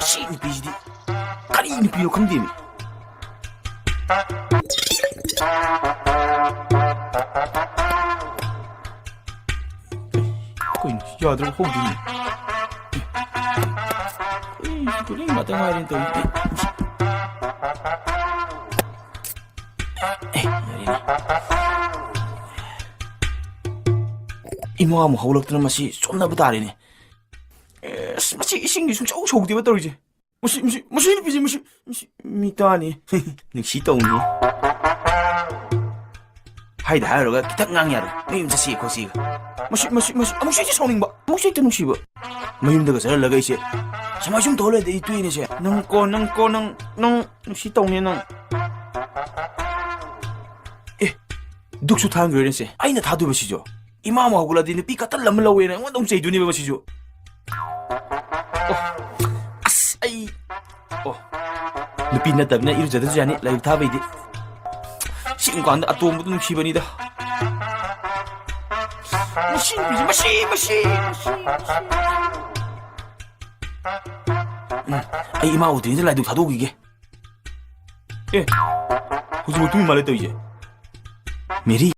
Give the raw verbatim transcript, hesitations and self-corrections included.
ꯁꯤ ꯅꯨꯄꯤꯁꯤꯗꯤ ꯀꯔꯤ ꯅꯨꯄꯤꯅꯣ ꯈꯪꯗꯦꯃꯤ꯫ ꯀꯩꯅꯣ ꯌꯥꯗ꯭ꯔꯕ ꯍꯧꯗꯣꯏꯅꯦ? ꯑꯩ ꯄꯨꯛꯅꯤꯡ ꯉꯥꯛꯇ ꯉꯥꯏꯔꯦꯅ ꯇꯧꯔꯤꯁꯦ꯫ ꯑꯦ, ꯌꯥꯔꯦꯅꯦ꯫ ꯏꯃꯥ ꯑꯃꯨꯛ ꯍꯧꯒꯠꯂꯛꯇꯅ ꯃꯁꯤ ꯆꯣꯞꯅꯕ ꯇꯥꯔꯦꯅꯦ꯫ ꯑꯦ, ꯑꯁ, ꯃꯁꯤ ꯏꯁꯤꯡꯗꯤ ꯁꯨꯡꯁꯧ ꯁꯧꯗꯦꯕ ꯇꯧꯔꯤꯁꯦ꯫ ꯃꯁꯤ, ꯃꯁꯤ, ꯃꯁꯤ ꯅꯨꯄꯤꯁꯦ, ꯃꯁꯤ, ꯃꯁꯤ ꯃꯤ ꯇꯥꯅꯤ꯫ ꯅꯨꯡꯁꯤ ꯇꯧꯅꯤ꯫ ꯍꯥꯏꯗ ꯍꯥꯏꯔꯨꯔꯒ ꯈꯤꯇꯪ ꯉꯥꯡ ꯌꯥꯔꯣꯏ꯫ ꯃꯌꯨꯝ ꯆꯠꯁꯤ ꯑꯩꯈꯣꯏꯁꯤꯒ꯫ ꯃꯁꯤ, ꯃꯁꯤ, ꯃꯁꯤ, ꯑꯃꯨꯛꯁꯨ ꯍꯦꯛꯇ ꯁꯥꯎꯅꯤꯡꯕ, ꯑꯃꯨꯛꯁꯨ ꯍꯦꯛꯇ ꯅꯨꯡꯁꯤꯕ꯫ ꯃꯌꯨꯝꯗꯒ ꯆꯠꯍꯜꯂꯒ ꯑꯩꯁꯦ ꯁꯨꯃꯥꯏ ꯁꯨꯝ ꯇꯧꯍꯜꯂꯗꯤ ꯑꯩ ꯇꯣꯛꯏꯅꯦꯁꯦ꯫ ꯅꯪ ꯀꯣ, ꯅꯪ ꯀꯣ, ꯅꯪ, ꯅꯪ ꯅꯨꯡꯁꯤ ꯇꯧꯅꯤ ꯅꯪ꯫ ꯑꯦ, ꯗꯨꯛꯁꯨ ꯊꯥꯟꯈ꯭ꯔꯦꯅꯦꯁꯦ꯫ ꯑꯩꯅ ꯊꯥꯗꯣꯏꯕꯁꯤꯁꯨ꯫ ꯏꯃꯥ ꯑꯃ ꯍꯧꯒꯠꯂꯗꯤ ꯅꯨꯄꯤ ꯀꯇꯜ ꯑꯃ ꯂꯧꯋꯦꯅ ꯑꯩꯉꯣꯟꯗ ꯑꯃꯨꯛ ꯆꯩꯗꯣꯏꯅꯦꯕ ꯃꯁꯤꯁꯨ꯫ ꯑꯣ, ꯑꯁ, ꯑꯩ, ꯑꯣ, ꯅꯨꯄꯤ ꯅꯠꯇꯕꯅꯤꯅ ꯏꯔꯨꯖꯗ꯭ꯔꯁꯨ ꯌꯥꯅꯤ, ꯂꯥꯏꯔꯤꯛ ꯊꯥꯕꯩꯗꯤ꯫ ꯁꯤꯒꯨꯝ ꯀꯥꯟꯗ ꯑꯇꯣꯝꯕꯗꯣ ꯅꯨꯡꯁꯤꯕꯅꯤꯗ꯫ ꯃꯁꯤ ꯅꯨꯄꯤꯁꯦ, ꯃꯁꯤ, ꯃꯁꯤ, ꯃꯁꯤ, ꯃꯁꯤ꯫ ꯎꯝ, ꯑꯩ ꯏꯃꯥ ꯎꯗ꯭ꯔꯤꯉꯩꯗ ꯂꯥꯏꯗꯨꯛ ꯊꯥꯗꯣꯛꯈꯤꯒꯦ꯫ ꯑꯦ, ꯍꯧꯖꯤꯛꯐꯥꯎ ꯇꯨꯃꯤꯟ ꯃꯥꯜꯂꯦ ꯇꯧꯔꯤꯁꯦ꯫ ꯃꯦꯔꯤ꯫